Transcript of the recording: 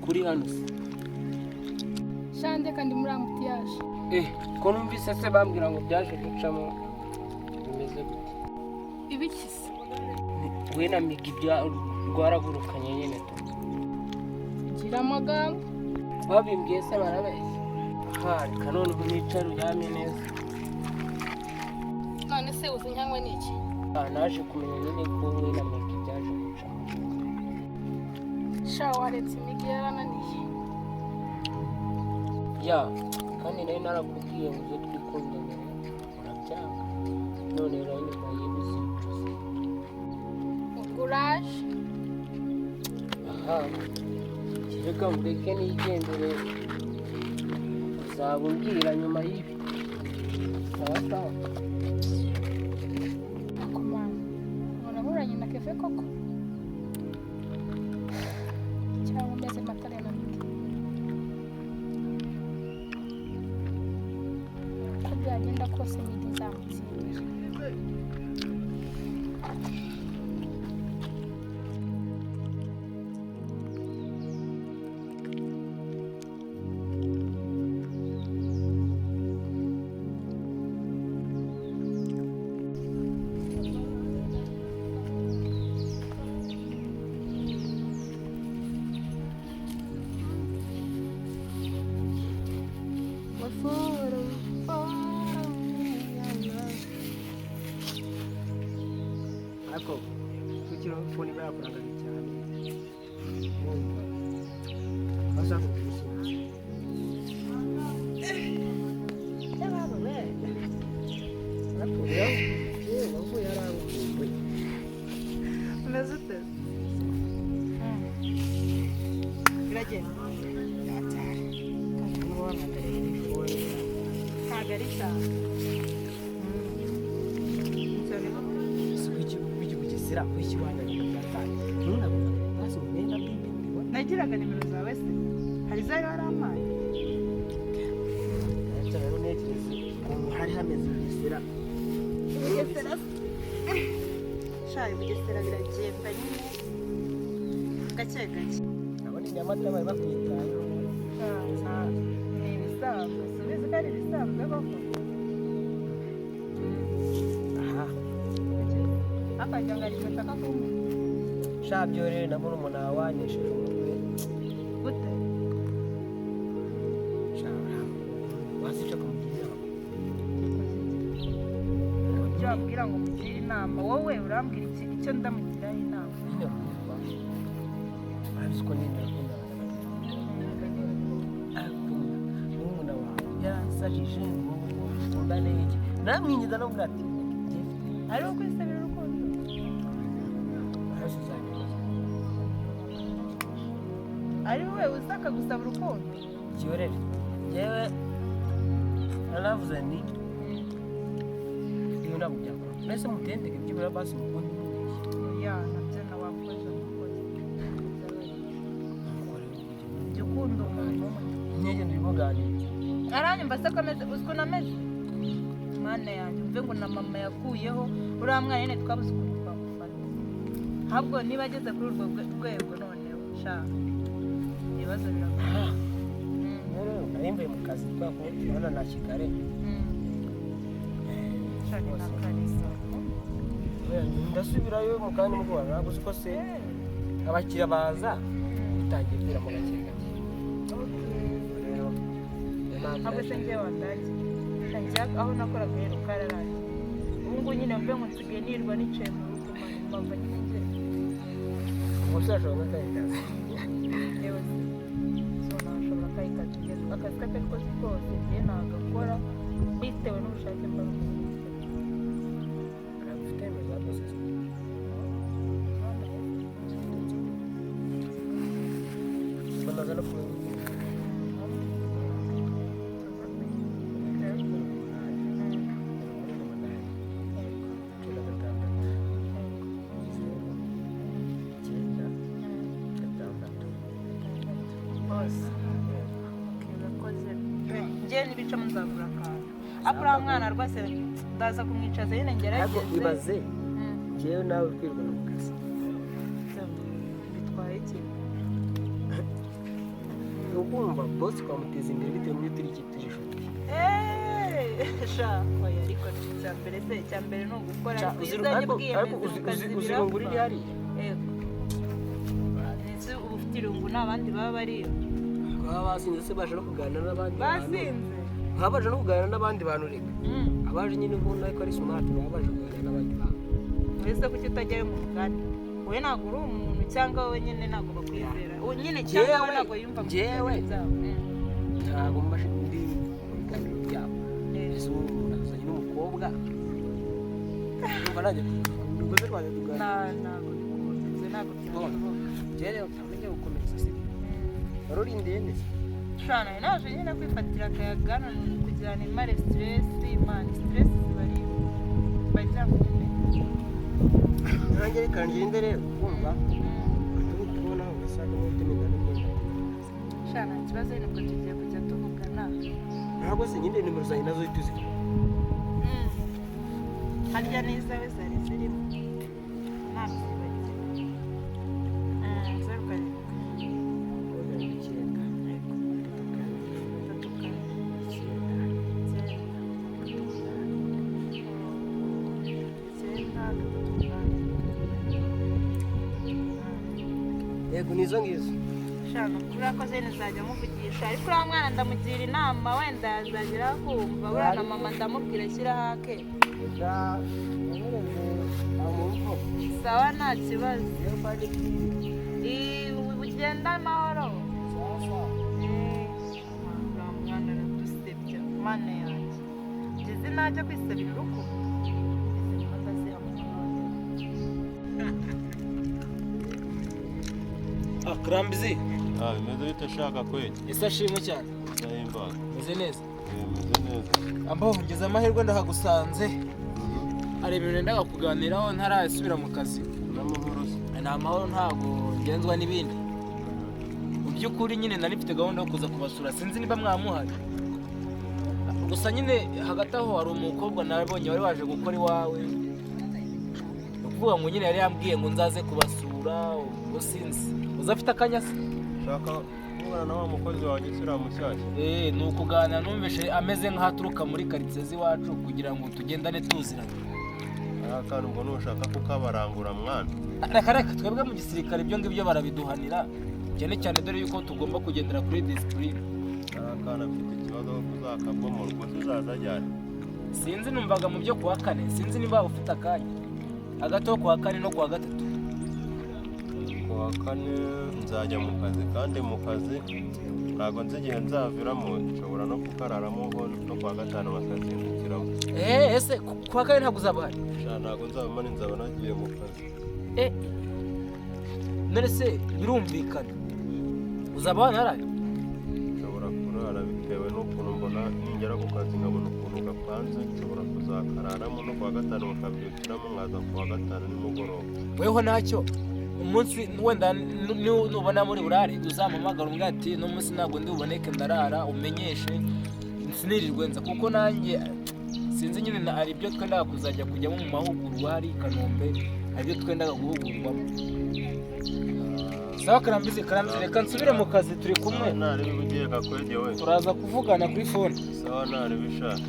Kuri hano se? Shande kandi muri embouteillage. Eh, ko numvise se bambwira ngo byaje gucamo, bimeze gute? Ibiki se? We na Migi rwaragurukanye nyine tu. Gira amagambo. Babimbwiye se barabeshya? Aha, reka noneho nicare uryamye neza. None se uzi nyangwa n'iki? Ah, naje kumenya nyine ko we na Migi byaje gucamo. Sha, waretse Migi, yarananiye. Ya, kandi nari narakubwiye ngo uze twikundanire, urabyanga. None rero nyuma y'ibi uzicuza. Ubwo uraje? Aha, reka mureke nigendere, uzaba umbwira nyuma y'ibi. Sawa sawa. Akomana ubona aburanye na Keve koko, cyangwa umeze matare na Migi? Uko byagenda kose Migi nzamutsindira. Ariko kuki phone iba yakurangaje cyane, wumva bashaka kugusubiza? Ariko yewe wavuye arankumbuye. Umeze ute? Biragenda. Niba wahamagariye kuri phone? Ntabwo ari cyane. Cyane gute? Si kuki kuki Bugesera, kuki wananiye byatangiye ntunaguhamagare basi ngo umenye na bibi mbibona? Nagiraga nimero zawe se? Hari izo wari warampaye? Ariko rero ntekereza ukuntu hari hameze Bugesera. Bugesera se? Sha, Bugesera biragenda nyine. Gake gake. Ndabona i Nyamata bari bakwitayeho. Ni ibisanzwe. Subizi ko ari ibisanzwe koko. Aha. Akagira ngo hari icyo ashaka kumbwira. Sha, byorere na murumuna wawe wanesheje umutwe. Gute? Sha, wasibye kumugira inama. Ibyo wambwira ngo mugire inama, wowe urambwira iki icyo ndamugiraho inama? Nyine urumva, urabizi ko nyine nakundana na, ariko murumuna wawe yaransajije ngo dukundane iki, namwinjiza no ati njye mfite Ari ukwisabira urukundo. Arazi uzabimenya. Ari wowe usaka gusaba urukundo. Kiyorere, njyewe naravuze nti iyo ntabwo byakora, mbese mutendeke byibura basi mukunde mubeshye. Oya, nabyo nawe wakoze umukozi. Jya ukunda umuntu umwe. Intege ntibimuganire. Aranyumva se ko ameze, uzi ukuntu ameze? Mana yanjye, umve ngo na mama yakuyeho uriya mwana nyine, twabuze ukuntu twamufata. Ahubwo niba ageze kuri urwo rwego noneho, sha, ibibazo birakomeye. Rero nari mvuye mu kazi kubera ko urabona na Kigali. Sha, ni na kare. Oya, ndasubirayo mu kandi mugoroba, ntabwo uzi ko se abakiriya baza bitangiye kwira mu gake gake rero, niyo mpamvu. Ntabwo se ngewe wandangiye? Njya aho nakoraga rero kararangiye. Ubu ngubu nyine mve ngo nsigaye nirwa nicaye mu rugo, mani mpamvu nyine ngiye. Ubwo se ashobora n'akandi kazi? Yewe se, so nashobora akazi kazi, akazi ko ari ko kose ngiye nagakora bitewe n'ubushake mba mfite. Ntabwo ufite nimero za bose se? Ubwo ndaza no kumenya. 8, 16, 0, 9, 6. Bose urakoze. Njye n'ibicamo nzagura akantu, ariko uriya mwana rwose ndaza kumwicaza nyine Ariko ngerageze. ibaze njyewe nawe kwirwana mu kazi. Bitwaye iki? Ukumva boss twamuteza imbere bitewe n'uburyo turi turi inshuti. Eeeh, sha oya, ariko icya mbere se, icya mbere ni ugukora. Sha, ariko iyo uzi uzanye ariko ariko ubwiyemezi uzi mu kazi uzi uzi irungu riri birapfa. Hariya. Yego, ese uba ufite irungu nta bandi baba bariyo? Baba basinze se, baje no kuganira n'abandi bantu. Basinze. Baba baje no kuganira n'abandi bantu reka. Abaje nyine ubona ko ari smart, baba baje kuganira n'abandi bantu. Mbese kuki utajyayo ngo mugane? Wowe ntabwo uri umuntu, cyangwa wowe nyine ntabwo bakwizera? Wowe nyine, cyangwa wowe ntabwo yumva mu Njyewe biganiro byabo? Ntabwo mbashe ndi mu biganiro byabo. Ese ubu umuntu azanye n'umukobwa, numva najya ubwo se twajya tuganira? Ntabwo bikunda ibyo, ntabwo byashoboka. Njyewe rero ntabwo njya gukomeza, sibyo? Wari urindiye neza. Shana, nari naje nyine kwifatira akayaga hano kugira ngo nimare stress. Man, stress ziba ari bajya ngo nyine. Nanjye reka ngende rero, kumva turi kubona ugasanga muri tumenya n'imyenda. Shana, nta kibazo nyine, ubwo tugiye kujya tuvugana. Ntabwo se nyine nimero zanjye nazo tuzi. Harya n'izawe zari zirimo, ntabyibagiwe. 0 7 9 3 4 9 9 9 3 8. Yego, nizo ngizo. Shaka urakoze, nzajya muvugisha, ariko uriya mwana ndamugira inama, wenda yazagera kumva. Buriya na mama ndamubwira ashyiraho ake. Reka nyohereze aho mu rugo. Sawa, nta kibazo. Rero mbanje kwiga. Ugenda amahoro. Sawa sawa. Uriya mwana aradusebya, mana yanjye. Ngeze najya kwisabira urukundo, izi niba ndaziha mama wanjye. Karambizi. Ah, bimeze bite shaka kweli? Ese ashimwe cyane. Ndahimbaza. Meze neza. Bimeze neza. Ambaho ngeze amahirwe ndahagusanze. Hari ibintu nendaga kuganiraho ntarasubira mu kazi. N'amahoro se? Ni amahoro, ntabwo ngenzwa n'ibindi. Mu by'ukuri nyine nari mfite gahunda yo kuza kubasura, sinzi niba mwamuhari. Gusa nyine hagati aho hari umukobwa nabonye wari waje gukora iwawe. Ni ukuvuga ngo nyine yari yambwiye ngo nzaze kubasura, ubwo sinzi. Uza afite akanya se? Shaka kuvugana na wa mukozi wanjye usura mushyashya. Ni ukuganira, numvise ameze nk'aho aturuka muri karitsiye z'iwacu kugira ngo tugendane tuziranye. Ari akantu ubwo nushaka kukabarangura mwana. Reka reka, twebwe mu gisirikare ibyo ngibyo barabiduhanira, cyane cyane dore yuko tugomba kugendera kuri disipurine. Ari akana afite ikibazo ko kuzakabomora, ubwo se uzaza ajyane. Sinzi, numvaga mu byo kuwa kane, sinzi niba waba ufite akanya hagati yo kuwa kane no kuwa gatatu. Kuwa kane nzajya mu kazi, kandi mu kazi ntabwo nzi igihe nzaviramo, nshobora no kukararamo ho no kuwa gatanu bakazindukiramo. Ese kuwa kane ntabwo uzaba uhari? Sha, ntabwo nzaba mpari, nzaba nagiye mu kazi. None se birumvikana uzaba wanaraye? Nshobora kurara bitewe n'ukuntu mbona, ningera ku kazi nkabona ukuntu gapanze, nshobora kuzakararamo no kuwa gatanu bakabyukiramo, nkaza kuwa gatanu nimugoroba. Weho ntacyo, umunsi wenda nubona muri burare uzampamagara umbwira ati uno munsi ntabwo ndi buboneke ndarara, umenyeshe sinirirwe nza, kuko nanjye sinzi nyine hari ibyo twendaga kuzajya kujyamo mu mahugurwa hari i Kanombe, hari ibyo twendaga guhugurwamo. Sawa Karambizi, Karambizi, reka nsubire mu kazi, turi kumwe. Sawa, ntarebe ugiye gakwege we. Turaza kuvugana kuri phone. Sawa, ntarebe ishaka.